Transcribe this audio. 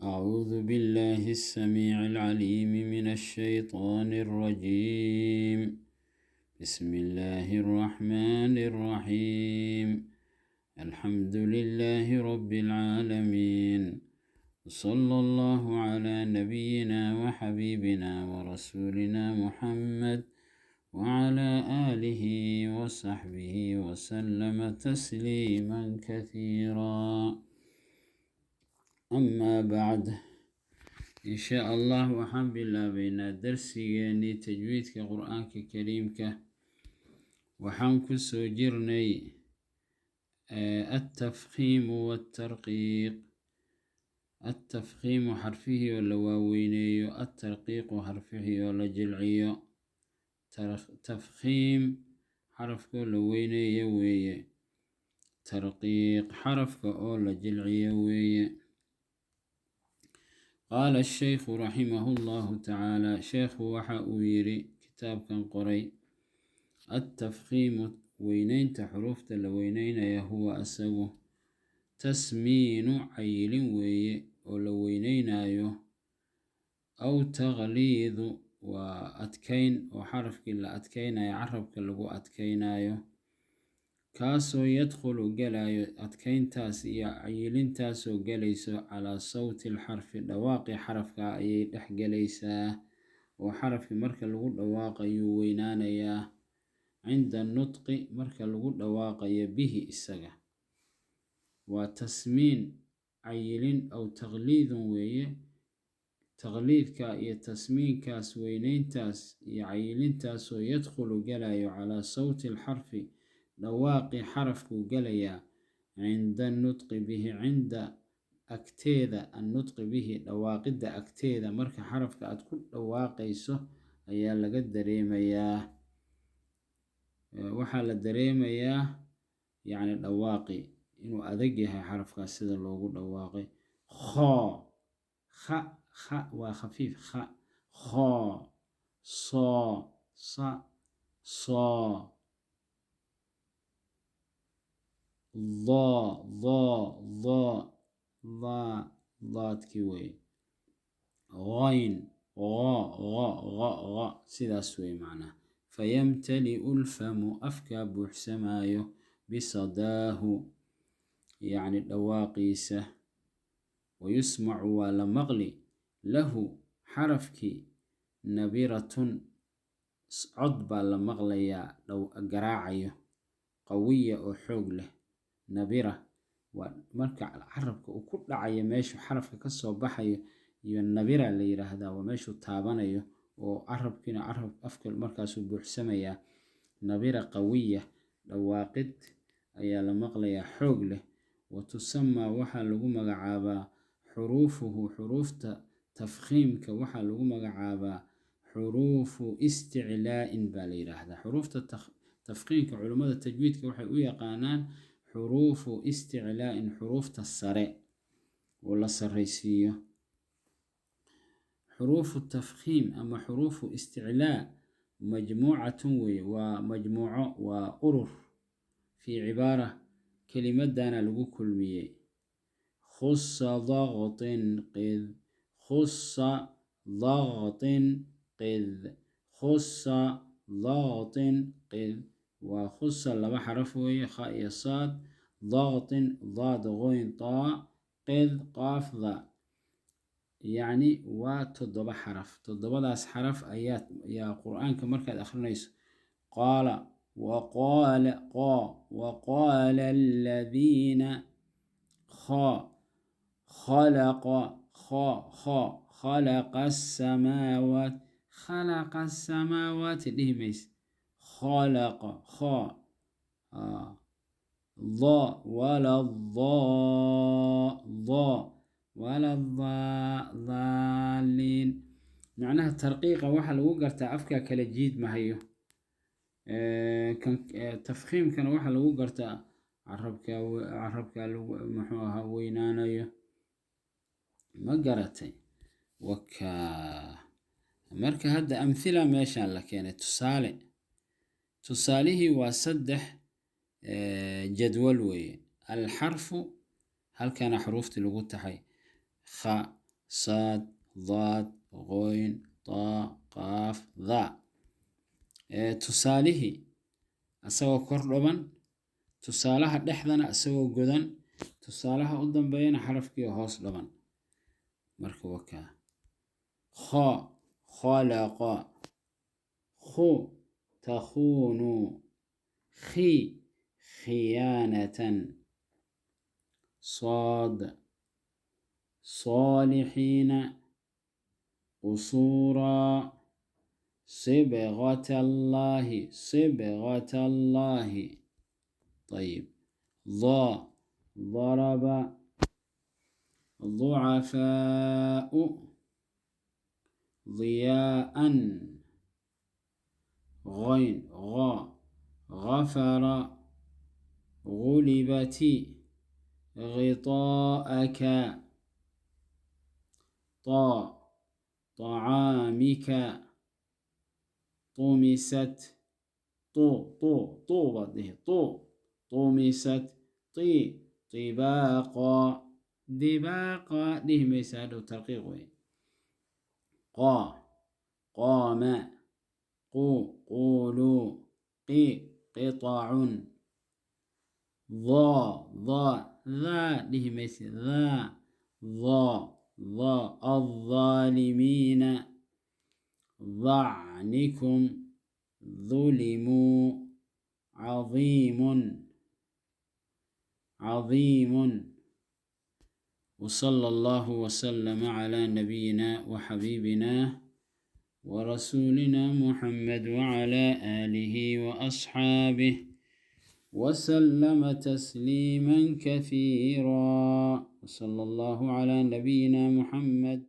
أعوذ بالله السميع العليم من الشيطان الرجيم. بسم الله الرحمن الرحيم. الحمد لله رب العالمين، صلى الله على نبينا وحبيبنا ورسولنا محمد وعلى آله وصحبه وسلم تسليما كثيرا. أما بعد، إن شاء الله waxaan bilaabeynaa darsigeenii tajwiidka Qur-aanka Kariimka. Waxaan kusoo jirnay التفخيم والترقيق. التفخيم xarfihii oo la waaweyneeyo, الترقيق xarfihii oo la jilciyo. Tafkhiim xarafka oo la weyneeyo weeye, tarqiiq xarafka oo la jilciyo weeye. قال الشيخ رحمه الله تعالى, sheekhu waxa uu yiri kitaabkan qoray: التفخيم weyneynta xuruufta la weyneynaya, هو asagu تسمين cayilin weeye oo la weyneynayo, أو تغليظ waa adkeyn oo xarafkii la adkeynayo, carabka lagu adkeynayo, kaasoo يدخل galayo adkeyntaas iyo cayilintaasoo galayso على صوت الحرف, dhawaaqii xarafka ayay dhex galaysaa, oo xarafkii marka lagu dhawaaqayuu weynaanayaa, عند النطق marka lagu dhawaaqayo, به isaga. Waa tasmiin cayilin, أو تغليظ weeye. Taqliidka iyo tasmiinkaas, weyneyntaas iyo cayilintaasoo يدخل galayo على صوت الحرف, dhawaaqii xarafkuu galayaa, عند النطق به, عند agteeda, النطق به dhawaaqidda agteeda, marka xarafka aad ku dhawaaqayso ayaa laga dareemayaa. Waxaa la dareemayaa, yacni, dhawaaqi inuu adag yahay xarafkaas sida loogu dhawaaqay. Khoo, kha, kha waa khafiif, kha, khoo, soo, sa, soo, doo, doo, doo, daa, daadkii wey, ghayn, gho, gho, gho, gho, sidaas wey macnaha. فيمتلئ الفم afkaa buuxsamaayo, بصداه yacni dhawaaqiisa, ويسمع waa la maqli, له xarafkii, نبرة cod baa la maqlayaa garaacayo, قوية oo xoog leh. نبرة waa marka carabka uu ku dhacayo meeshu xarafka ka soo baxayo iyo نبرة la yiraahdaa, waa meeshuu taabanayo oo carabkiina carab afka markaasuu buuxsamayaa. نبرة قوية dhawaaqid ayaa la maqlayaa xoog leh. وتسمى waxaa lagu magacaabaa, حروفه xuruufta tafkhiimka waxaa lagu magacaabaa حروف استعلاء baa la yiraahdaa. Xuruufta tafkhiimka culimmada tajwiidka waxay u yaqaanaan حروف استعلاء, xuruufta sare oo la sarraysiiyo. حروف تفخيم ama حروف استعلاء مجموعة wey, waa majmuuco, waa urur, في عبارة kelimadana lagu kulmiyey: خص ضغط قذ, خص ضغط قذ, خص ضغط قذ. Waa خص laba xaraf weeye, kha iyo saad, ضغط daad, ghayn, taa, قذ qaaf, dha, yacni waa toddoba xaraf. Toddobadaas xaraf ayaa Qur-aanka markaad akhrinayso قال وقال qaa, وقال الذين khaa, خلق khaa, khaa, خلق السماوات, خلق السماوات dhihi mayse, خلق khaa, dha, ولا الضا dha, ولا الضالين. Macnaha tarqiiqa waxaa lagu gartaa afka kala jiid mahayo. Tafkhiimkana waxaa lagu gartaa carabka muxuu ahaa weynaanayo. Ma garatay? Wakaa marka hadda أمثلة meeshaan la keenay, tusaale. Tusaalihii waa saddex jadwal weeye. الحرف halkana xuruuftii lagu taxay: kha. Saad, daad, qoyn, taa, qaaf, dhaa. Tusaalihii asagoo kor dhoban, tusaalaha dhexdana isagoo godan, tusaalaha u dambeeyana xarafkii hoos dhaban. Marka wakaa kha, khalaqa, khu, takhunu, khi, khiyaanatan, saad, saalixiina, qusuuraa, sibghata allaahi, sibghata allaahi. Ayib. Dha, daraba, ducafaau, diyaa'an, ghayn, gha, ghafara, gulibati, ghitaa'aka, ta, tacaamika, tumisat, tu, tu, tu baad dhihi, tu, tumisat, ti, tibaaqa, dibaaqa dhihi maysa, hadhow tarqiiq wey. Qaa, qaama, qu, quuluu, qi, qitacun, dhaa, dhaa, dhaa dhihi maysa, dhaa, dhaa, dhaa, aldaalimiina, dhacnikum, dhulimuu, cadiimun, cadiimun. وصلى الله وسلم على نبينا وحبيبنا ورسولنا محمد وعلى آله وأصحابه وسلم تسليما كثيرا. وصلى الله على نبينا محمد.